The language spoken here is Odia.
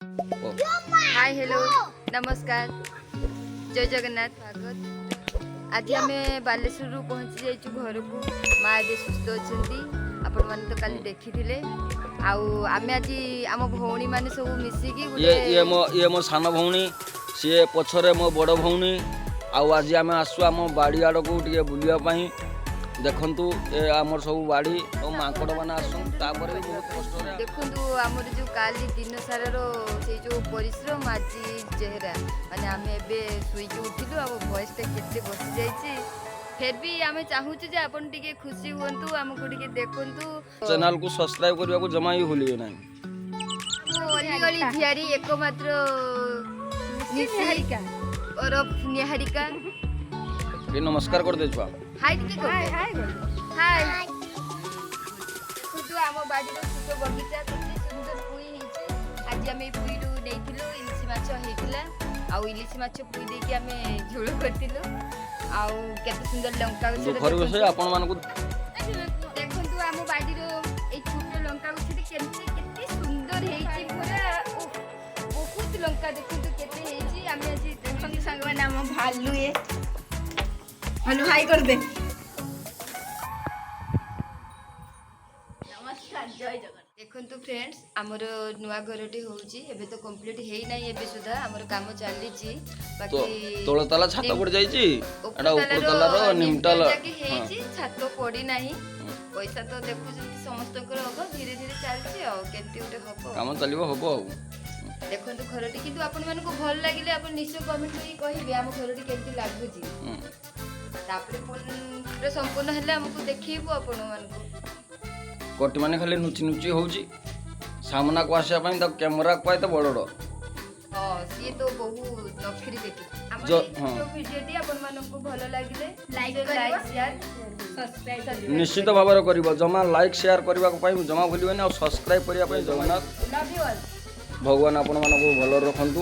ହାଇ, ହ୍ୟାଲୋ, ନମସ୍କାର, ଜୟ ଜଗନ୍ନାଥ। ସ୍ୱାଗତ। ଆଜି ଆମେ ବାଲେଶ୍ୱରରୁ ପହଞ୍ଚି ଯାଇଛୁ ଘରକୁ। ମା ଏବେ ସୁସ୍ଥ ଅଛନ୍ତି, ଆପଣମାନେ ତ କାଲି ଦେଖିଥିଲେ। ଆଉ ଆମେ ଆଜି ଆମ ଭଉଣୀମାନେ ସବୁ ମିଶିକି ଇଏ ଗୋଟେ ଇଏ ମୋ ସାନ ଭଉଣୀ, ସିଏ ପଛରେ ମୋ ବଡ଼ ଭଉଣୀ। ଆଉ ଆଜି ଆମେ ଆସୁ ଆମ ବାଡ଼ି ଆଡ଼କୁ ଟିକେ ବୁଲିବା ପାଇଁ। ଦେଖନ୍ତୁ, ଏ ଆମର ସବୁ ବାଡ଼ି ଆଉ ମାଙ୍କଡ଼ ମାନେ ଆସନ୍ତି। ତାପରେ ବି ବହୁତ କଷ୍ଟରେ ଦେଖନ୍ତୁ, ଆମର ଯେଉଁ କାଲି ଦିନ ସାରାର ସେଇ ଯେଉଁ ପରିଶ୍ରମ, ଆଜି ଚେହେରା, ମାନେ ଆମେ ଏବେ ଶୋଇକି ଉଠିଲୁ ଆଉ ଭଏସଟା କେତେ ବସିଯାଇଛି। ଫେର୍ ବି ଆମେ ଚାହୁଁଛୁ ଯେ ଆପଣ ଟିକେ ଖୁସି ହୁଅନ୍ତୁ, ଆମକୁ ଟିକେ ଦେଖନ୍ତୁ। ଚ୍ୟାନେଲକୁ ସବସ୍କ୍ରାଇବ କରିବାକୁ ଜମା ବି ଭୁଲିବେ ନାହିଁ। ମୋ ଅଲି ଅଲି ଝିଆରୀ, ଏକମାତ୍ର ନିହାରିକା ଓରଫ ନିହାରିକା। ଟିକେ ନମସ୍କାର କରିଦେ ଛୁଆ। ହାଇ ଟିକେ କରିଦେ। ହାଇ। ଦେଖନ୍ତୁ, ଆମ ବାଡ଼ିର ଛୋଟ ବଗିଚା, କେତେ ସୁନ୍ଦର ପୁଇ ହେଇଛି। ଆଜି ଆମେ ଏଇ ପୁଇରୁ ନେଇଥିଲୁ, ଇଲିଶି ମାଛ ହେଇଥିଲା ଆଉ ଇଲିଶି ମାଛ ପୁଇ ଦେଇକି ଆମେ ଝୋଳ କରିଥିଲୁ। ଆଉ କେତେ ସୁନ୍ଦର ଲଙ୍କା ଗଛ। ଦୁଃଖର ବିଷୟ ଆପଣମାନଙ୍କୁ ଦେଖନ୍ତୁ, ଆମ ବାଡ଼ିର ଏଇ ଛୋଟ ଲଙ୍କା ଗଛଟି କେମିତି କେତେ ସୁନ୍ଦର ହେଇଛି ପୁରା। ଉଫ୍, ବହୁତ ଲଙ୍କା ଦେଖନ୍ତୁ କେତେ ହେଇଛି। ଆମେ ଆଜି ଦେଖନ୍ତୁ ସାଙ୍ଗମାନେ, ଆମ ଭାଲୁ। ଏ ଭାଲୁ, ହାଇ କରିଦେ। ନମସ୍କାର, ଜୟ ଜଗନ୍ନାଥ। ଦେଖନ୍ତୁ ଫ୍ରେଣ୍ଡସ୍, ଆମର ନୂଆ ଘରଟି ହେଉଛି, ଏବେ ତ କମ୍ପ୍ଲିଟ୍ ହେଇନାହିଁ, ଏବେ ସୁଦ୍ଧା ଆମର କାମ ଚାଲିଛି। ବାକି ତଳ ତାଲା ଛାତ ପଡ଼ି ଯାଇଛି, ଏଟା ଉପର ତାଲାର ନିମଟାଲ ଯାକେ ହେଇଛି, ଛାତ ପଡ଼ିନାହିଁ। ପଇସା ତ ଦେଖୁଛନ୍ତି ସମସ୍ତଙ୍କର ହବ, ଧୀରେ ଧୀରେ ଚାଲିଛି ଆଉ କେମିତି ଗୋଟେ ହବ। କାମ ଚାଲିବ, ହବ ଆଉ। ଦେଖନ୍ତୁ ଘରଟି କିନ୍ତୁ ଆପଣମାନଙ୍କୁ ଭଲ ଲାଗିଲେ ଆପଣ ନିଶ୍ଚୟ କମେଣ୍ଟ କରିକି କହିବେ ଆମ ଘରଟି କେମିତି ଲାଗୁଛି। ତାପରେ ପୁଣି ପୁରା ସମ୍ପୂର୍ଣ୍ଣ ହେଲେ ଆମକୁ ଦେଖେଇବୁ ଆପଣମାନଙ୍କୁ। କଟି ମାନେ ଖାଲି ନୁଚି ନୁଚି ହଉଛି ସାମ୍ନାକୁ ଆସିବା ପାଇଁ, ତାକୁ କ୍ୟାମେରା ପାଇ ତ ବଡ଼ ଡର। ହଁ, ସିଏ ତ ବହୁତ ନଖରି ଦେଖି। ଆମର ଏଇ ଛୋଟ ଭିଡ଼ିଓଟି ଆପଣମାନଙ୍କୁ ଭଲ ଲାଗିଲେ ଲାଇକ୍ ଲାଇକ୍, କରିବ। Share, subscribe. ନିଶ୍ଚିତ ଭାବରେ କରିବ। ଜମା ଲାଇକ୍ ସେୟାର କରିବାକୁ ପାଇଁ ଜମା ଭୁଲିବେନି ଆଉ ସବସ୍କ୍ରାଇବ କରିବା ପାଇଁ। Jagannath love you all. ଭଗବାନ ଆପଣମାନଙ୍କୁ ଭଲରେ ରଖନ୍ତୁ।